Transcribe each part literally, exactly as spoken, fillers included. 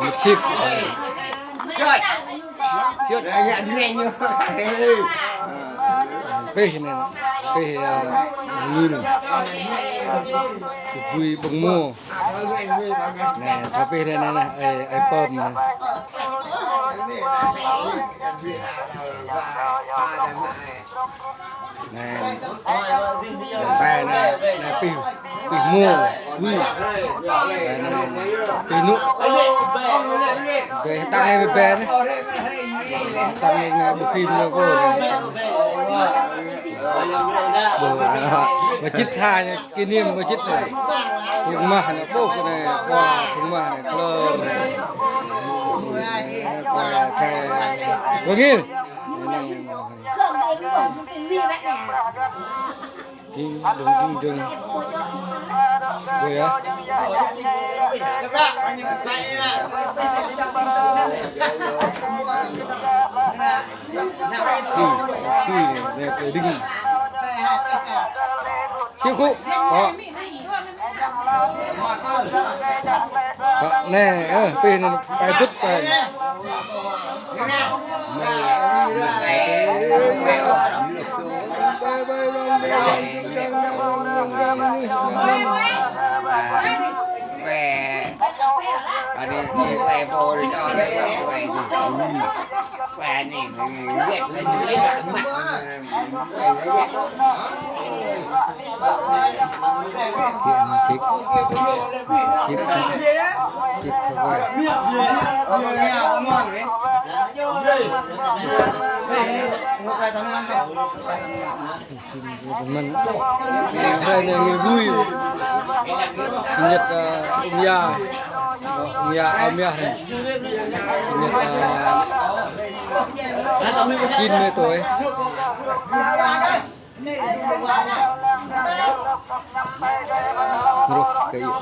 Mơsik. Siut. Pih anai, pih, ơ, ngin. Bui ƀơ̆ng mô. Anai, ta pih anai, anai, anai, ơi, ơi pơm anai. Anai, anai, anai, pih, pih mô, bui. Anai, anai, pih nuk. Ƀe, tăng anai ƀe, ƀe anai. Tăng anai, anai, ƀu khĭn anai kơ. Ƀu, anai, ƀu čit ha anai. Kơ niêm ƀu čit anai. Phung mah anai, ƀuh anai, khua phung mah anai, klơr. Khua kơ wơngil. Ding dong, ding dong. Ƀuh yơh. Sĭ, sĭ anai, anai, anai, ding. Sĭ kŭ. Kơ. Kơ, anai, ơ, pih anai, pai tŭt, pai. Tiện chích. Chích thôi. Chích thôi. Mơ̆n. Hrơi anai mơ̆n vui. Sinh nhật, ơ, ông già. Ông già ao miah anai. Sinh nhật, ơ, chín mươi tuổi. Ruh kơ iâu.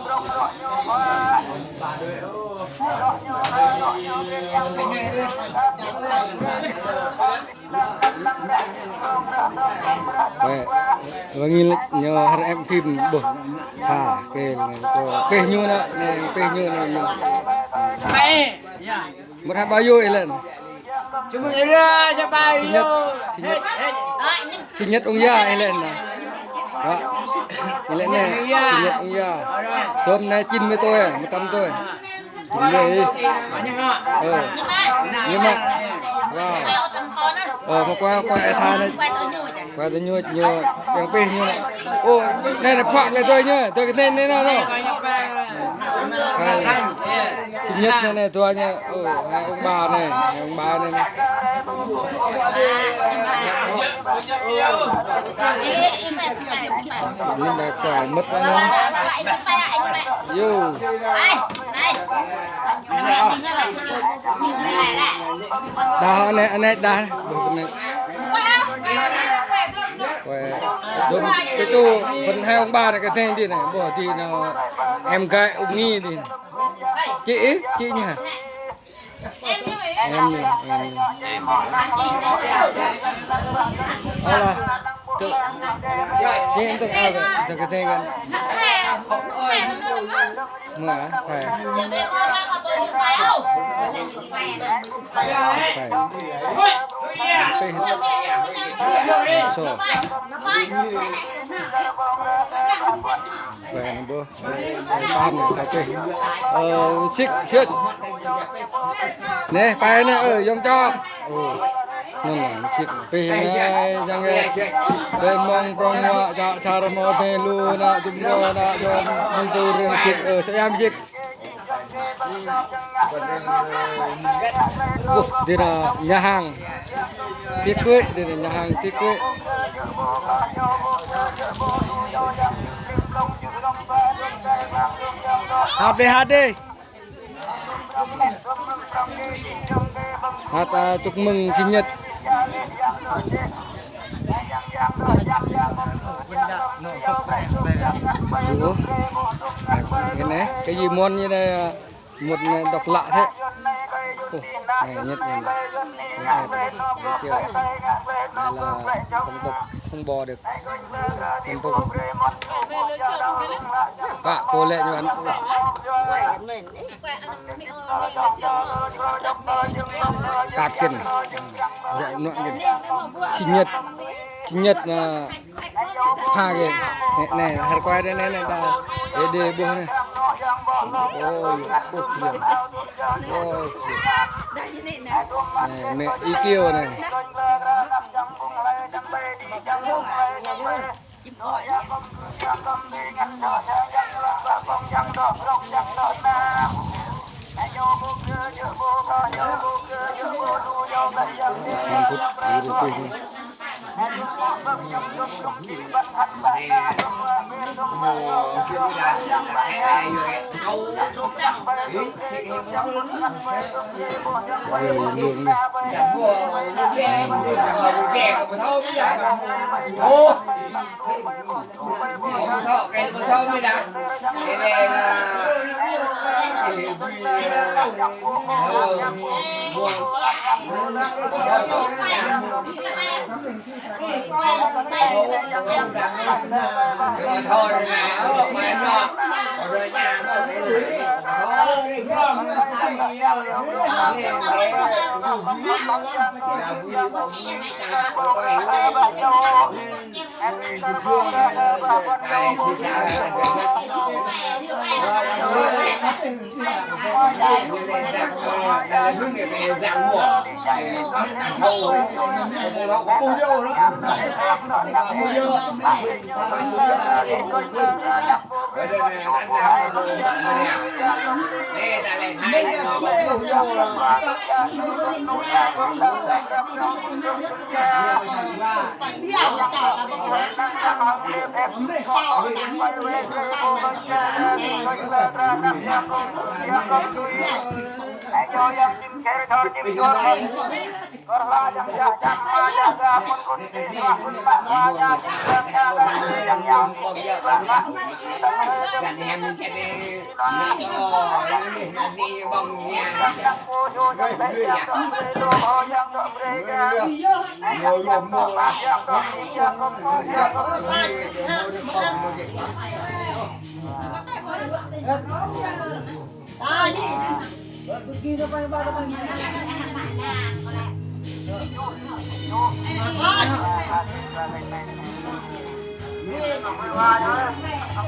Wơ̆, wơ̆ ngil ñu hơr ĕp phim ƀuh. Tha, kơ, kơ, pih ñu anai, anai, pih ñu anai, ñu. Mơ̆t ha ƀa yơh ih lĕ anai. Sinh nhật, sinh nhật, sinh nhật ông già ih lĕ anai. Wơ̆. Ih lĕ anai, sinh nhật ông già. Tôm anai chín mươi tuổi, một trăm tuổi. Chín mươi. Ơ. Ñu mă. Wow. Ơ, mă kua, kua ih tha anai. Kua tơ ñu, ñu, yang pih ñu. Ô, anai anai phuă lĕ tui ñu, tui kơ anai anai anai. Hai. Sinh nhật anai anai tui ñu. Ô, hai ông bà anai, hai ông bà anai anai. Anai anai kua mơ̆t anai. Yơh. Đah anai, anai đah. Ƀuh anai. Ôi, dôm, tơ tơ, pơ̆n hai ông bà anai kơ anai dih anai, ƀuh dih anai, em gái ông Nghi dih. Chị ấy, chị nhỉ? Em nhỉ, em nhỉ. Ơ lah, tơ, chị em tơ ao kơ, tơ kơ anai kơ. Mơ̆ hă? Phải. Phải. Pih. Sô. Phải anai ƀuh. Paham anai, phải pih. Ơ, sĭt, sĭt. Anai, phải anai, ơ, yŏng čô. Ơ. Anŭn lah, sĭt. Pih anai, jang gai. Pih mơ̆ng prong wa, čă sar mơ̆ tơ lu, anai, jum lu, anai, jum, mơ̆ng tu rin sĭt. Ơ, sĭt yam sĭt. Ơ, dih anai, nhà hàng. Tiệc cưới, dih anai, nhà hàng tiệc cưới. Hăt dih, hăt dih. Hăt, à, chúc mừng sinh nhật. Ủa? Cái này, cái gì món như này, à, một này độc lạ thế. Ủa, này, nhất này. Cái này, thấy chưa? Đây là phong tục. Không bò được. Em không. Pă, pô lĕ ñu ăn. Kat kĕn. Ră nuă kĕn. Či ñĕt. Či ñĕt na. Pha kĕn. Nĕ, nĕ, har kuai đê, nĕ, nĕ, đa. Đê, đê, ƀuh nĕ. Ôi, ôi, ôi. Nĕ, nĕ, i kiêu nĕ.